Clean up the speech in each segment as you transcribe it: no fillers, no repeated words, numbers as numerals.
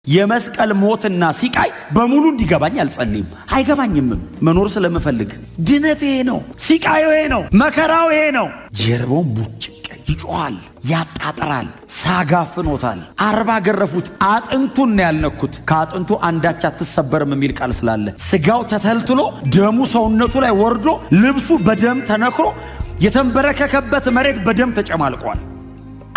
የመስቀል ሞትና ሲቃይ በሙሉ እንዲገባኝ አልጸልይም። አይገባኝምም። መኖር ስለምፈልግ ድነት ይሄ ነው፣ ሲቃዩ ይሄ ነው፣ መከራው ይሄ ነው። ጀርባውን ቡጭቅ ይጮኻል፣ ያጣጥራል፣ ሳጋፍኖታል። 40 ገረፉት። አጥንቱን ነው ያልነኩት። ከአጥንቱ አንዳች አትሰበርም የሚል ቃል ስላለ ስጋው ተተልትሎ ደሙ ሰውነቱ ላይ ወርዶ ልብሱ በደም ተነክሮ የተንበረከከበት መሬት በደም ተጨማልቋል።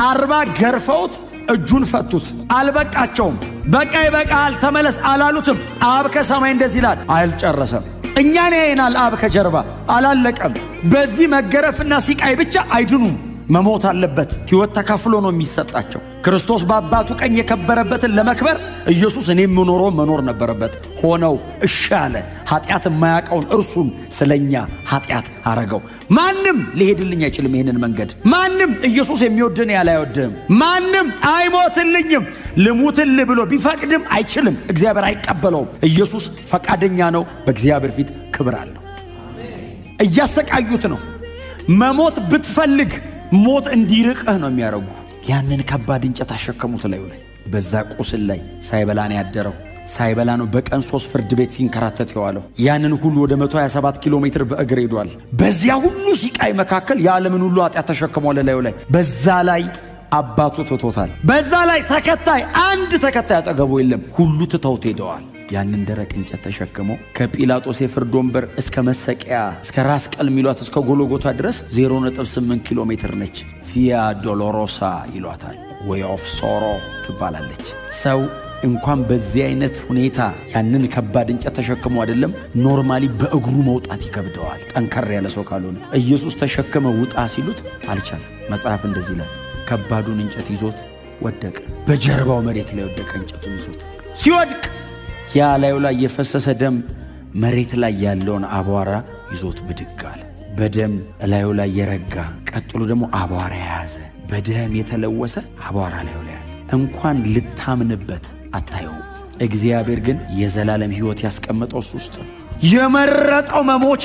40 ገርፈውት እጁን ፈቱት። አልበቃቸውም። በቃ ይበቃል ተመለስ አላሉትም። አብ ከሰማይ እንደዚህ ይላል፣ አልጨረሰም። እኛን ያየናል። አብ ከጀርባ አላለቀም። በዚህ መገረፍና ሲቃይ ብቻ አይድኑም። መሞት አለበት። ሕይወት ተከፍሎ ነው የሚሰጣቸው። ክርስቶስ በአባቱ ቀኝ የከበረበትን ለመክበር ኢየሱስ እኔ የምኖረው መኖር ነበረበት። ሆነው እሺ አለ። ኃጢአት የማያውቀውን እርሱን ስለኛ ኃጢአት አረገው። ማንም ሊሄድልኝ አይችልም ይህንን መንገድ። ማንም ኢየሱስ የሚወድን ያለ አይወድህም። ማንም አይሞትልኝም ልሙትልህ ብሎ ቢፈቅድም አይችልም። እግዚአብሔር አይቀበለውም። ኢየሱስ ፈቃደኛ ነው። በእግዚአብሔር ፊት ክብር አለው። እያሰቃዩት ነው። መሞት ብትፈልግ ሞት እንዲርቅህ ነው የሚያደርጉ። ያንን ከባድ እንጨት አሸከሙት ላዩ ላይ። በዛ ቁስል ላይ ሳይበላ ነው ያደረው። ሳይበላ ነው በቀን 3 ፍርድ ቤት ሲንከራተት የዋለው። ያንን ሁሉ ወደ 127 ኪሎ ሜትር በእግር ሄዷል። በዚያ ሁሉ ሲቃይ መካከል የዓለምን ሁሉ ኃጢአት ተሸክሟል ላዩ ላይ። በዛ ላይ አባቱ ትቶታል። በዛ ላይ ተከታይ፣ አንድ ተከታይ አጠገቡ የለም። ሁሉ ትተውት ሄደዋል። ያንን ደረቅ እንጨት ተሸክሞ ከጲላጦስ የፍርድ ወንበር እስከ መሰቀያ፣ እስከ ራስ ቅል የሚሏት እስከ ጎልጎታ ድረስ 0.8 ኪሎ ሜትር ነች። Via Dolorosa ይሏታል። Way of Sorrow ትባላለች። ሰው እንኳን በዚህ አይነት ሁኔታ ያንን ከባድ እንጨት ተሸክሞ አይደለም፣ normally በእግሩ መውጣት ይከብደዋል፣ ጠንከር ያለ ሰው ካልሆነ። ኢየሱስ ተሸክመ ውጣ ሲሉት አልቻለም። መጽሐፍ እንደዚህ ይላል፣ ከባዱን እንጨት ይዞት ወደቀ። በጀርባው መሬት ላይ ወደቀ። እንጨቱን ይዞት ሲወድቅ ያ ላዩ ላይ የፈሰሰ ደም መሬት ላይ ያለውን አቧራ ይዞት ብድግ አለ። በደም እላዩ ላይ የረጋ፣ ቀጥሎ ደግሞ አቧራ የያዘ፣ በደም የተለወሰ አቧራ ላዩ ላይ ያለ እንኳን ልታምንበት አታየውም። እግዚአብሔር ግን የዘላለም ሕይወት ያስቀመጠው እሱ ውስጥ ነው። የመረጠው መሞቻ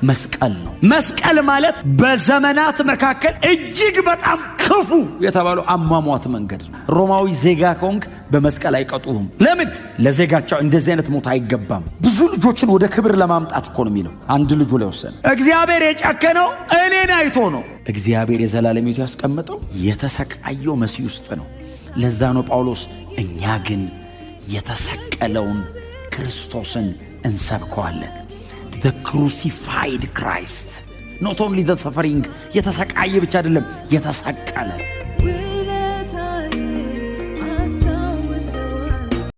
መስቀል ነው። መስቀል ማለት በዘመናት መካከል እጅግ በጣም ክፉ የተባለው አሟሟት መንገድ ነው። ሮማዊ ዜጋ ከሆንክ በመስቀል አይቀጡህም። ለምን? ለዜጋቸው እንደዚህ አይነት ሞት አይገባም። ብዙ ልጆችን ወደ ክብር ለማምጣት እኮ ነው የሚለው። አንድ ልጁ ላይ ወሰነ። እግዚአብሔር የጨከነው እኔን አይቶ ነው። እግዚአብሔር የዘላለም ሕይወት ያስቀመጠው የተሰቃየው መሲህ ውስጥ ነው። ለዛ ነው ጳውሎስ እኛ ግን የተሰቀለውን ክርስቶስን እንሰብከዋለን። The crucified Christ, not only the suffering፣ የተሰቃየ ብቻ አይደለም፣ የተሰቀለ።